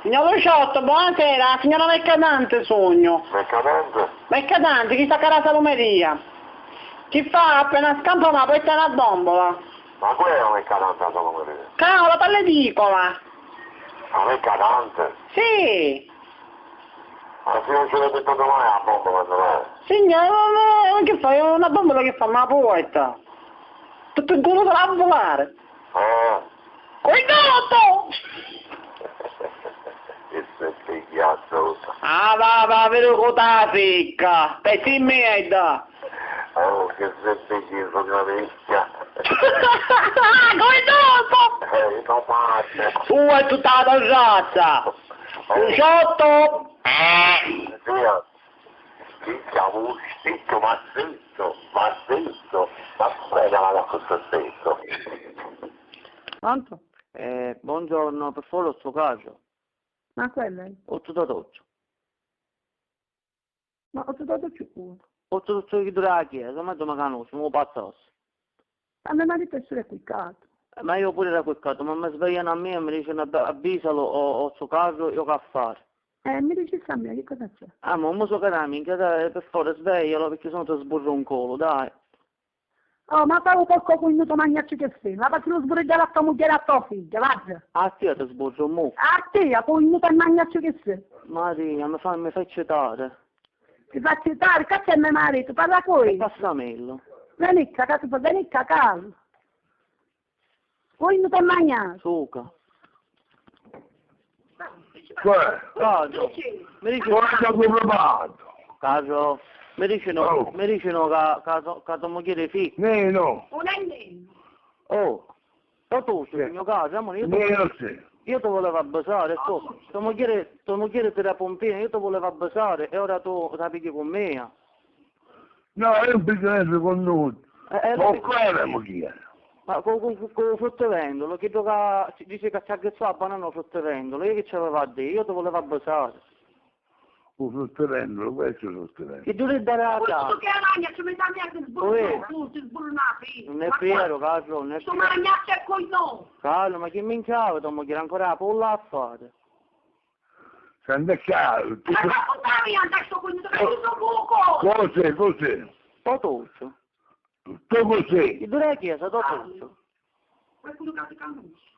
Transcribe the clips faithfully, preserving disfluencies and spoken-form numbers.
Signor Luciotto, buonasera, signora Mercatante sugnu. Mercatante? Mercatante, chi sta cara salumeria. Chi fa appena scampa ma porta una bombola. Ma qual è la mercatante a salumeria? Cavolo, parla edicola. La mercatante? Sì. Ma se non ce l'hai detto domani la bombola, allora? Signore, ma, ma, ma che fai? Una bombola che fa ma porta? Tutto il culo sarà a volare. Ah. Cuidado! Che sei pigliato. Ah, va, va, vedo con la secca. Pezzi in merda. Oh, che sei pigliato, una vecchia. Cuidado! Eh, io non parlo. Uh, è tutta la tua razza. Oh. Diciotto. Eh. Zia, picchia, zitto, ma zitto, ma zitto, ma come la vado a questo stesso? Pronto? Eh, buongiorno, per favore, otto caso. Ma quello è? Otto da otto. Ma otto da otto pure? Otto da otto chi dura la chiesa, ma tu mi conosci, mi pazzoso. Ma me marito è solo quiccato. Eh, ma io pure ero quiccato, ma mi svegliano a me e mi dicono: "Avvisalo, o, o suo carro, io che affare." Eh, mi dici a me, che cosa c'è? Ah, ma non so che la minchia, dai, per favore, sveglialo, perché se no ti sburro un colo, dai. Oh, ma fai un poco cugnuto magnaccio che sei, ma perché non sburri a tua moglie e a tua figlia, guarda. A tia ti sburro, mo. A tia, cugnuto e magnaccio che sei. Maria, mi fa, mi fai citare. Ti fa citare, che c'è mio marito, parla con lui. E passamelo. Veni qua, che ti fa, veni qua, calma. Poi non ti mangiare. Suca. Cioè, Caso, mi dice, guarda come vado. Caso, mi diceno, oh, mi diceno che, che to, che tua moglie è figlio. Neno. Non è neno. Oh, ma tu sei, sì, mio caro, amore, io ti, neno, sì, io ti volevo abbracciare, tu, tua moglie, tua moglie ti dà pompino, io ti volevo abbracciare e ora tu la pigli con me. No, io non pigghiu nienti cu nuddu. Eh, eh, ma lo cu quale mugghieri? Ma cu, cu, cu, cu fruttivendolo, chiddu ca ci dici ca ci agghizzu a banana o fruttivendolo, io chi ci aveva a dì? Io ti voleva abbrusare. Cu fruttivendolo, questo fruttivendolo. Chi duri dare a casa? Questo che la magna ci mette a mia che sburru, tu ti sburru una fine. Non è vero, Carlo, non è vero. Sto magnaccio è con noi. Carlo, ma chi minchiava tua moglie ancora la polla a fare? Santa Chiara, tu... Ma raccontami adesso, quindi, perché io sono poco! Cos'è, cos'è? Totuccio. Tu cos'è? Chi dura la chiesa, Totuccio. Qualcuno che ti conosce.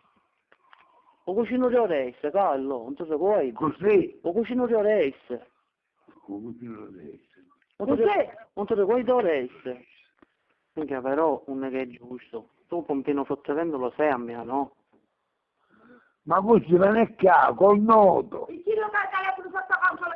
O cucinu di Oreste, Carlo, non ti so poi. Cos'è? O cucinu di Oreste. O cucinu di Oreste. Non ti so, non ti so poi di Oreste. Minchia, però, non è che è giusto. Tu, pompino fruttivendolo, lo sai a mia, no? Ma così non è chiaro, col nodo.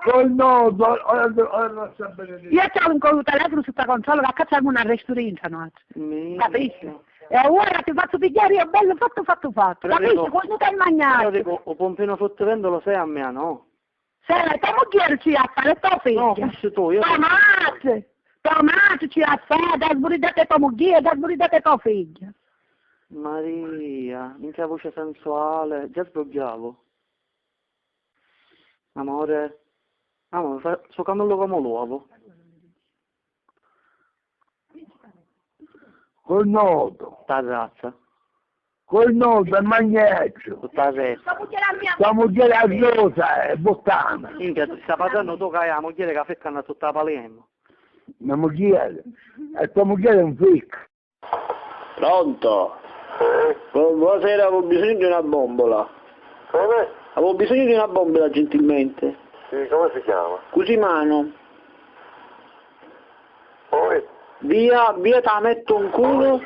Col nodo, ora, ora lascia bene. Io c'ho un col telefono sotto controllo, che cacciamo un arresto dentro noi. Capisci? E ora ti faccio pigliare io, bello fatto, fatto, fatto. Capisci? Quando ti hai mangiato. Però dico, o pompino fruttivendolo lo sai a mia, no? Senti, tua mugghieri ci ha a fare tua figlia. No, questo tu, io... Tomate! Tomate ci ha a fare, dai sburidate tua mugghieri, dai sburidate tua figlia. Maria, minchia voce sensuale, già sbrogghiavo. Amore, amore, fa, sto cammello come l'uovo. Col nodo. Sta razza. Col nodo e magnaccio. Tutta la testa. Sta mugghieri a Rosa è buttana. Minchia, ti sta parlando tu che hai la mugghieri che ha fecca tutta la Palermo. Una mugghieri? E tua mugghieri è un fic. Pronto? Sì? Bu-, buonasera, avevo bisogno di una bombola. Come? Avevo bisogno di una bombola, gentilmente. Sì, come si chiama? Cusimano. Poi? Via, via Tametto un culo.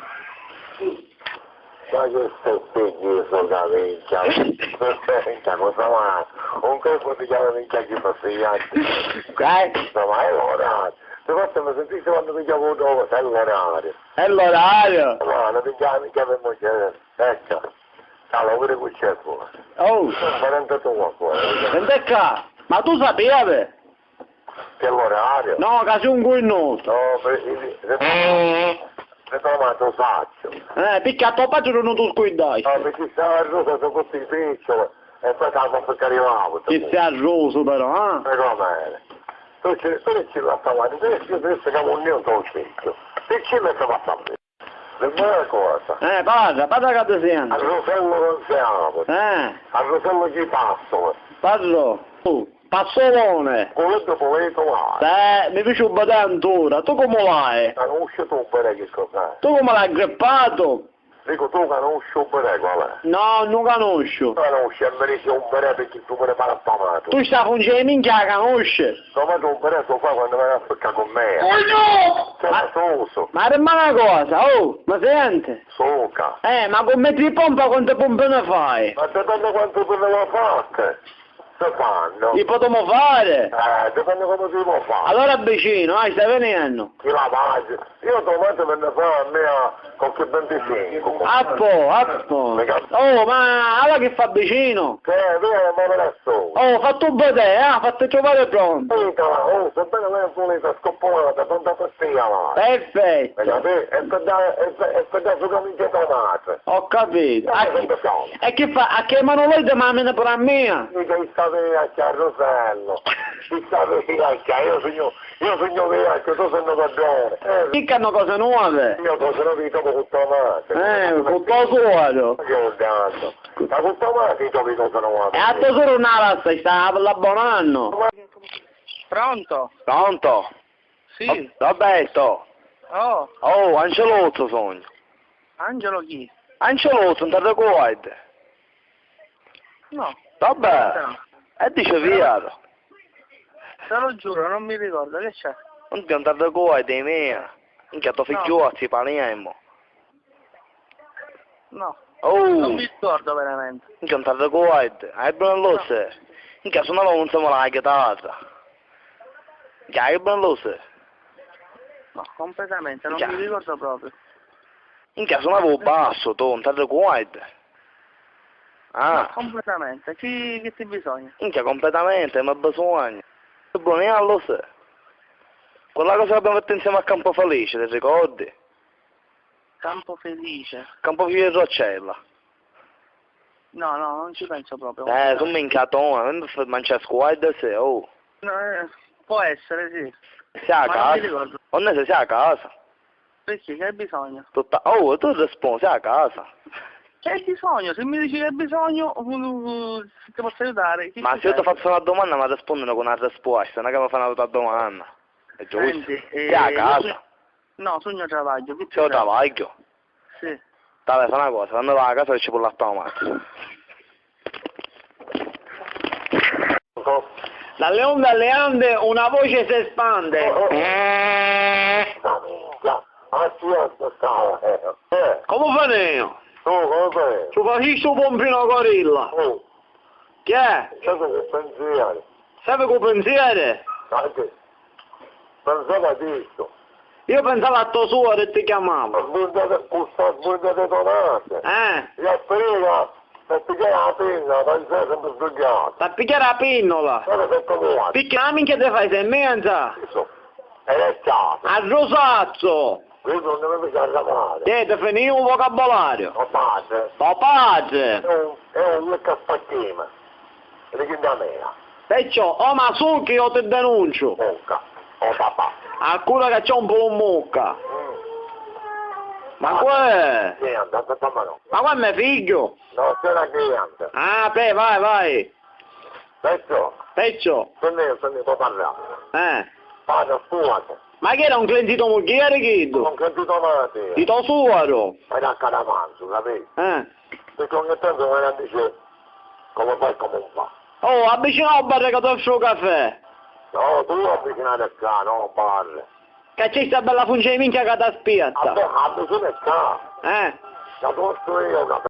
Ma che stai peggio, io sono da minchia. Minchia, cosa va? Un colpo ti chiama minchia chi fa sei anni. Eh? Insomma, è l'orario. Ti faccio sentire quando mi chiamo dopo, sai l'orario. È l'orario? Ma non mi chiami, mi chiami moglie, vecchia. Allora, pure qui c'è fuori. Oh! Sono quarantatré qua fuori. Senti qua, ma tu sapevi? Che l'orario? No, che sei un cugnuto. No, per, per, per, per, ma tu saccio. Eh, perché a tuo padre non ti scordai. No, perché stava a Rosa, sono così piccolo, e poi stava a fare arrivavo. Che sei a Rosa però, eh? Ma come era? Tu ci, tu ci la stavate, tu ci, tu ci, siamo un niente, un secchio. Perché mi sta passando? Dimmi una cosa. Eh, parra, parra ca ti sentu. A Rusellu non si apri. Eh. A Rusellu chi passula. Parru. Tu, passolone. Cu li dui puletu vai. Eh, mi piaci un botè antura. Tu comu l'hai? Canusci tu un botè chi cos'è? Tu comu l'hai aggrippato? Dicu, tu canusci un botè qual è? No, non canusciu. Canusci, e mi dici un botè perché tu pure pari a tua matri. Tu sta funge di minchia canusci? Tua matri un botè tu fai quando vai a ficcà con me. Coglione! Sei ma, soso. Ma dimmi una cosa, oh, ma senti? Suca. Eh, ma con metri pompa quanti pompi ne fai? Ma dipende quanti pompi ne fai. Si fanno. Li potremmo fare? Eh, dipende come si può fare. Allora vicino, vai, stai venendo. Chi la pace? Io domani me ne fa a me a qualche venticinque. Appo, appo. Mi cap- Oh, ma allora che fa vicino? Che, via, ma me la so. Oh, fatto un po' te, ah, fatto trovare pronto. Sì, cara, oh, sebbene lei è pulita, scoppolata, tanta pastiglia, va. Perfetto. E capì? E per dare, e per, e per dare assolutamente tomate. Ho capito. Ma a chi, e che fa? A che mano voi ti mamina pure a mia? Dico, sta vecchia, Rosello. Sta vecchia, io sogno, io sogno vecchio, tu sei un padrone. Eh. Chi che hanno cose nuove? Io cose nuove, dopo con tua madre. Eh, con tua suora. Io danno. Ma con tua madre, dopo cose nuove. E a tua suora non la sta, sta l'abbonanno. Pronto? Pronto? Sì. Ro-, Roberto. Oh. Oh, Angelozzo sogno. Angelo chi? Angelozzo, non ti ricordi? No. Vabbè. No. E dice via. Te lo giuro, non mi ricordo, che c'è? Non ti, non ti ricordi di me? Minchia, tuo figlio, no. Ti parliamo. No. Oh! Non mi ricordo veramente. Minchia, non ti ricordi? Hai buono lo sai. Minchia, suonava un samurai chitarra. Minchia, hai buono lo sai. No, completamente, non mi ricordo proprio. Minchia, suonava un basso, tu, non ti ricordi? Ah. No, completamente. Chi, chi ti bisogna? Minchia, completamente, ma bisogna. Che buono, io lo sai. Quella cosa che abbiamo fatto insieme a Campo Felice, ti ricordi? Campo Felice. Campo Felice Roccella. No, no, non ci penso proprio. Eh, tu minchia, tu, ma non mi fai mangiare squadra, se, oh. No, eh, può essere, sì. Sei a casa? Ma non mi ricordo. Non ne sei, sei a casa? Perché? Che hai bisogno? Tutta, oh, tu rispondi, sei a casa? Che hai bisogno? Se mi dici che hai bisogno, uh, uh, uh, ti posso aiutare. Chi... Ma se io ti faccio una domanda, mi rispondi con una risposta, non è che mi fai un'altra domanda. È giusto? Senti, eh, sei a casa? No, sugnu a travagghiu. Chi... Sugnu a travagghiu? Sì. Vabbè, fa na cosa, fammi va a casa che ci può lattà la macchina. Dalle onde alle ande una voce si spande. Oh, oh. Eh. Ma minchia, ma chi è sto stavo? Eh. Come faneo? Tu, come faneo? Ci faciste un pompino gorilla. Oh. Chi è? Sai che pensieri? Sai che pensieri? Anche. Pensavo a questo. Io pensavo a tua suora e ti chiamavo. Sburdate, cu sta sburdata di tomate. Eh? E appena, per pigliare la penna, ma sei sempre sbagliato. Per pigliare la pinnola? Guarda che tu vuoi. Picchia la minchia ti fai, sei mezza. Questo. E è chiaro. A Rosazzo. Questo non mi piace arrabbiare. Te, ti finì un vocabolario. Tuo padre. Tuo padre. È un, è un lecca spacchima. Di chi da mea. Perciò, o ma su che io ti denuncio. Bocca, o papà. A cura che c'è un po' in bocca. Mm. Ma ah, que... Niente, aspetta, ma no. Ma qua è mio figlio? No, c'era niente. Ah, beh, vai, vai. Perciò? Perciò? Senti, senti, può parlare. Eh. Parla, scusa. Ma chi era un cliente di tua moglie, chi? Un cliente di tua madre. Di tuo suoro. Era a caramanzo, capito? Eh. Perché ogni tanto mi dice come fai, come non fa. Oh, avvicina un bar che ti offro un caffè. No, tu avvicinare qua, no, bar. Che c'è sta bella funge di minchia che ti aspetta. Vabbè, avvicina qua. Eh. La posso io, capito?